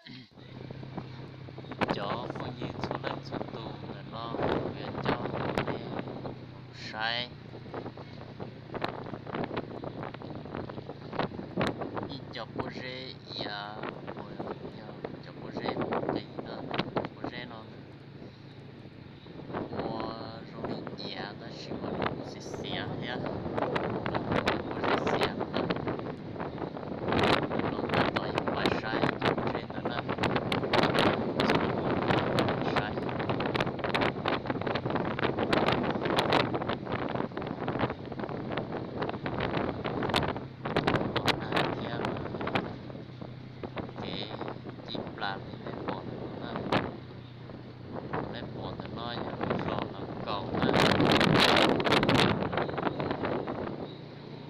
Cov phooj ywg txhua leej txhua tus, ntawm no kuv yuav coj nej mus saib ib co pob zeb iav uas yog cov pob zeb qis na. Pob zeb no ua zoo li iav tab sis mas nws xiav xiav thiab, pob zeb xiav na. Los tab tom yuav pab saib cov pob zeb ntawd na. Saib thiab kev ci plas li nej pom ntawm no na. Li nej pom ntawm no yog lub zos Lav Kaus na.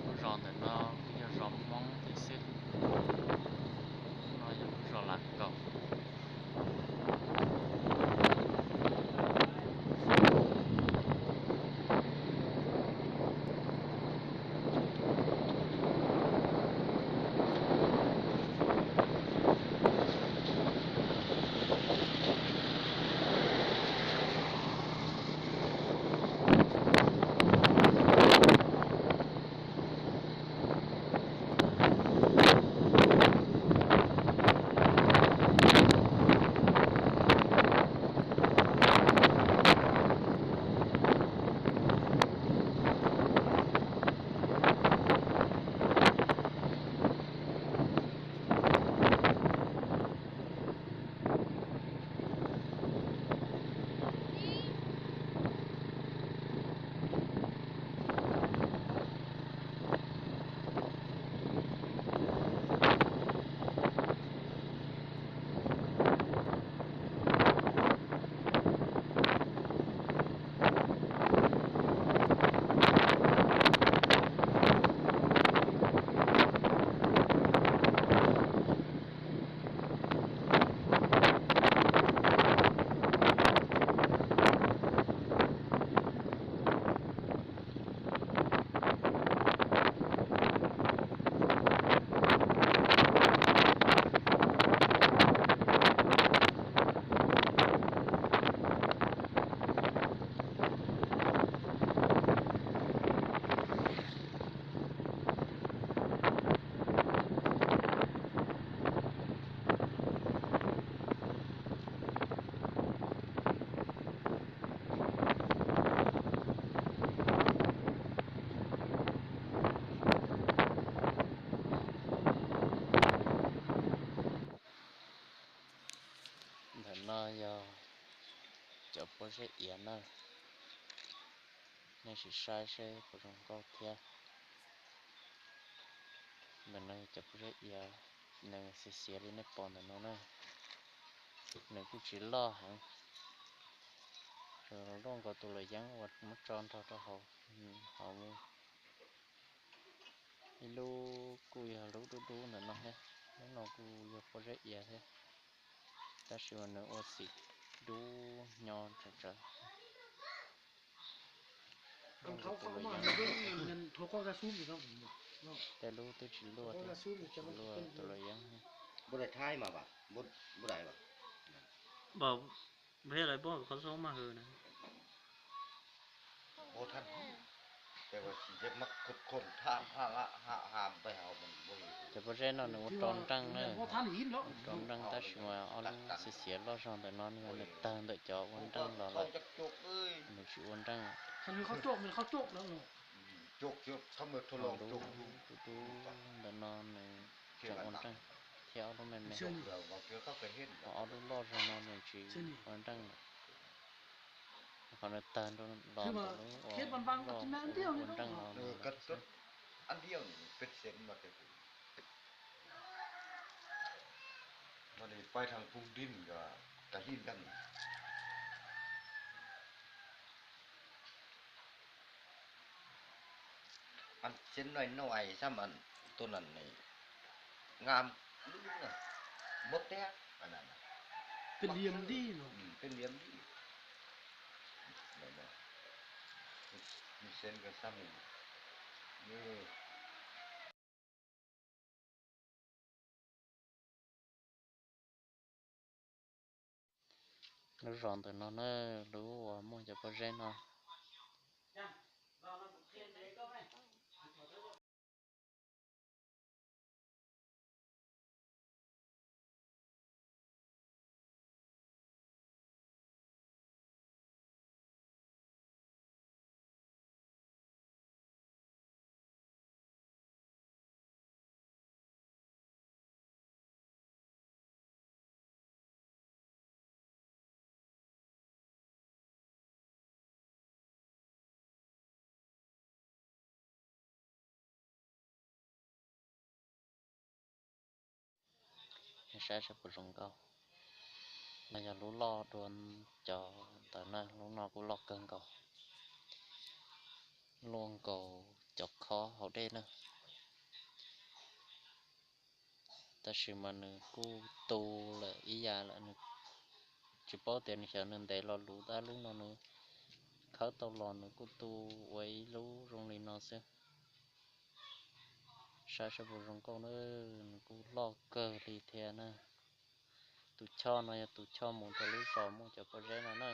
Lub zos ntawm no kuj yog zos Hmoob thiab xwb. No yog lub zos Lav Kaus. Ntawm no yog cov pob zeb iav na, nej sim saib seb puas zoo nkauj thiab. Ntawm no yog cov pob zeb iav, nws xiav xiav li nej pom ntawm no na. Nws kuj tsis loj heev, loj nkaus tus luam yeeb uas muab tso nrog rau hauv, hauv ib lub kuj yog lub dub dub ntawm no thiab. Lub no kuj yog pob zeb iav thiab, tab sis mas nws ua xim dub nyo tsawv tsawv. Tej lub twb tsis luaj thiab, tsis luaj tus luam yeeb. Cov pob zeb no nws ua rau nreej na, ua rau nreej tab sis mas ob lub xiav xiav loj zog ntawm no yog nws tawg ntawm cov ua nreej los lawm, nws tsis ua nreej. Lub dub dub ntawm no nws tseem ua nreej, thiab ob lub me me, ho ob lub loj zog no nws tsis ua nreej lawm. Qhov nws tawg los ntawm lub uas loj ua nreej no. Pais thaum pub din ko tas li ntawd. An xeeb noj noj ai xab mas tus naj ne, ngam lub na, muab teb, peb liam li, peb liam li. Xeeb ko xab mus. Lub zos ntawm no na, lub uas muaj cov pob zeb no. Saib saib puas zoo nkauj. No yog lub loj dua cov ntawd na, lub no kuj loj kawg nkaus, luaj nkaus cov khob hauv dej na. Tab sis mas nws kuj tu lawm ib yam lawm, nws tsis paub tias nws xyov nws ntev los luv tab lub no nws khawb tau los nws kuj tu ua ib lub zoo li no xwb. Saib saib puas zoo nkauj na, nws kuj loj kawg li thiab na. Tus choj no yog tus choj mus rau lub zos muaj cov pob zeb no na.